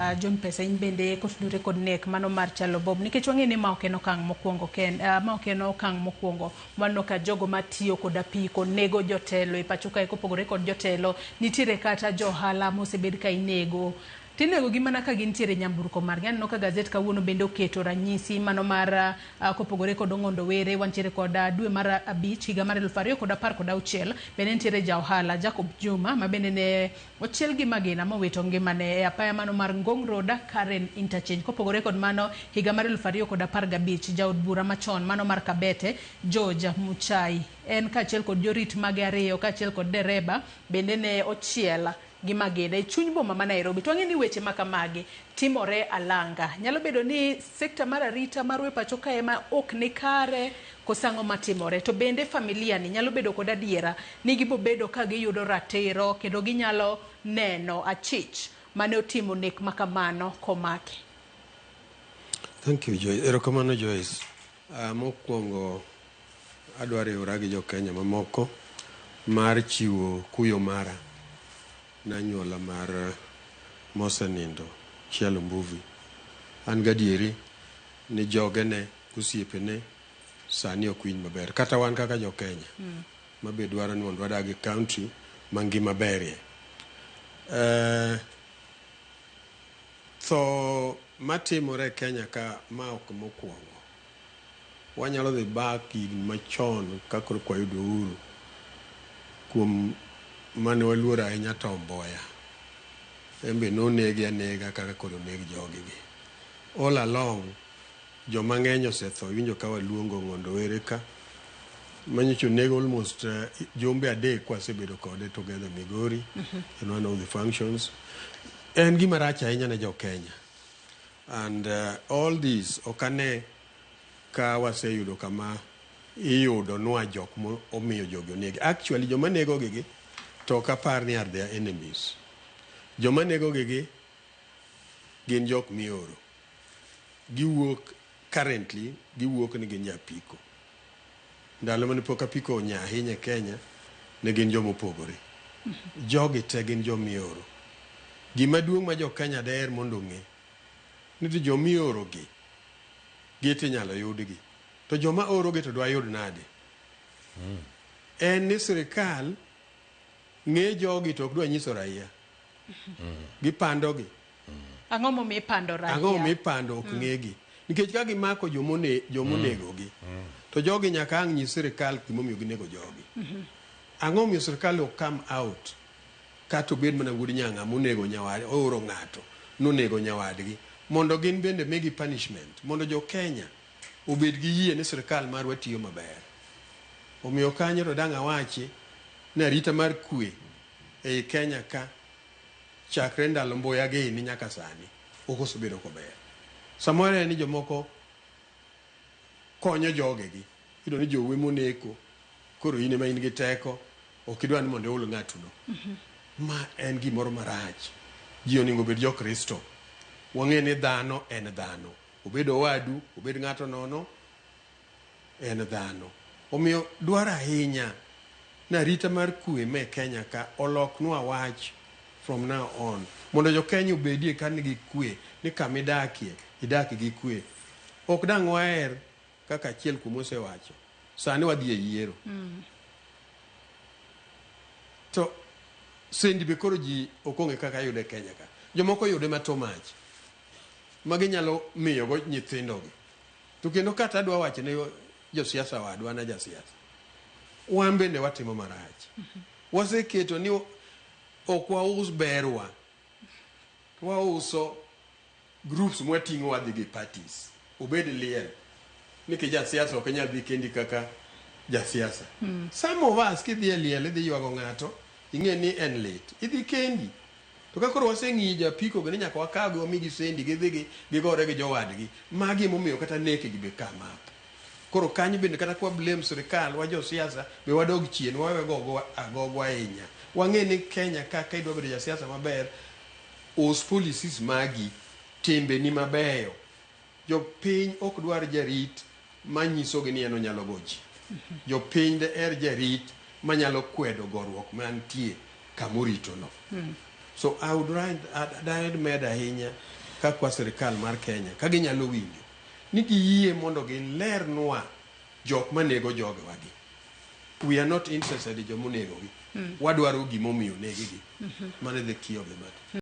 John Pesa, in bende kotudore kod nek mano mar Chalo Bob, nikech wang'e ni ma ok en okang' mokwongo ken, ma ok en okang' mokwongo waneno ka jogo matiyo kod apiko nego jotelo e pacho kae. Kopogore kod jotelo, nitiere kata jo ohala mosebed ka inego tinego gi mana ka gintiere nyamburko margi. Aneno ka gazet kawuono bende oketo ranyisi mano mar kopogore kod Ong'ondo Were, wantiere kod dwe mar 5 higa mar 2016 bende nitiere ja ohala Jacob Juma ma bende ne ochiel gi magina mowito ngimane e apaya mano mar Ngong Road Karen Interchange. Kopogore kod mano, higa mar 2015 jaod bura machon mano mar Kabete George Muchai en kaachiel kod jorit mage ariyo kaachiel kod dereba bende ne ochiel gi magina e chuny boma ma Nairobi. To wang'e ni weche ma kamagi timore alanga. Nyalo bedo ni sekta mar arita marwa e pacho kae ma ok ni kare koso ang'o matimore. To bende familia ni nyalo bedo kod adiera ni gibobedo ka giyudo ratiro kendo ginyalo neno achich mane otimo nek ma kamano komaki. Thank you, Joyce. Erokamano, Joyce. Mokwongo adwa riwora gi jo Kenya mamoko mar chiwo kuyo mara ne anyuola mar mosenindo Kyalo Mbuvi. An gadieri ni jogene, osiepene sani ok winj maber. Kata wan kaka jo Kenya ma be dwaro ni mondo wadag e county ma ngima berie. Tho matimore e Kenya ka ma ok mokwongo. Wanyalo dhi back higni machon ka koro wayudo uhuru kuom mane waluoro ahinya Tom Mboya. En be nonege anega kaka koro oneg jogi gi. All along joma ng'eny osetho. Iwinjo ka waluongo Ong'ondo Were ka manyocha oneg almost jumbe 3 kwasebedo kode together Migori in one of the functions. En gima rach ahinya ne jo Kenya. And all this ok ane ka waseyudo kama iyudo nwa jok omiyo jogi onegi. Actually joma nego gi to ok apar ni are their enemies. Joma nego gi gin jok mioro. Giwuok currently giwuok ni gin japiko. Ndalo mane pok apiko onya ahinya e Kenya ne gin joma opogore. Jogi te gin jomioro. Gima duong' ma jo Kenya daher mondo ong'e ni to jomioro gi gi tinyalo yudgi. To joma oro gi to dwa yud nade? En ni sirikal ng'e jogi to ok dwa nyiso raia. Gipando gi. Ang'o momiyo ipando raia? Ang'o momiyo ipando ok ng'egi? Nikech ka gimako jomonego gi, to jogi nyaka ang' nyis sirikal gimomiyo ginego jogi. Ang'o momiyo sirikal ok come out kata obed mana wuod nyang'a monego nyawad, ooro ng'ato nonego nyawadgi mondo gin bende migi punishment mondo jo Kenya obed gi yie ni sirikal marwa tiyo maber. Omiyo kanyo to dang' awachi ni arita mar kwe ei Kenya ka chakre ndalo Mboya gini nyaka sani ok osebedo kober. Samoro en ni jomoko konyo jogegi. Iyudo ni jowu emoneko, koro in ema in gi teko, ok idwa ni mondo iul ng'atuno. Ma en gimoro marach. Ji onego obed jo Kristo. Wang'e ni dhano en dhano. Obed owadu, obed ng'ato nono, en dhano. Omiyo dwaro ahinya ni arita mar kwe me Kenya ka oloknwa wach from now on. Mondo jo Kenya obedie ka nigi kwe, ni kama idakie, idak gi kwe. Ok dang' waher kaka achiel kuom osewacho. Sani wadhi e yiero. To sendi be koro ji ok ong'e kaka yude Kenya ka. Jomoko yude ma too much. Ma ginyalo miyo go nyithindogi. To kendo kata adwa wacho ne josiasa wadwa na jasiasa. Wan bende watimo marach. Waseketo ni ok waus berwa. Wauso groups mwating'o wadhi gi parties. Obed liel. Nikech jasiasa ok inyal dhi kendi kaka jasiasa. Some of us kidhi e liel idhi ywago ng'ato, ing'e ni en lit. Idhi kendi. To ka koro waseng'iyo japiko gi ni nyaka wakawgi wamigi sendi gidhi gi gigore gi jowadgi. Magi emomiyo kata nek gi be come up. Koro kanyo bende kata kwa blame sirikal wa josiasa be wadog chien wawe gogo agogo ahinya. Wang'e ni Kenya ka ka idwa bedo jasiasa maber, us policies magi, timbeni mabeyo. Jopiny ok dwar jarit manyisogi ni en onyalo go ji. Jopiny deher jarit manyalo kwedo goruok mantie kamorito no. So I would daher medo ahinya kakwa sirikal mar Kenya ka ginyalo winjo ni giyie mondo gilernwa jok manego jogewa gi. We are not interested e joma onegogi. Wadwaro gimomiyo oneggi. Mano e the key of the matter.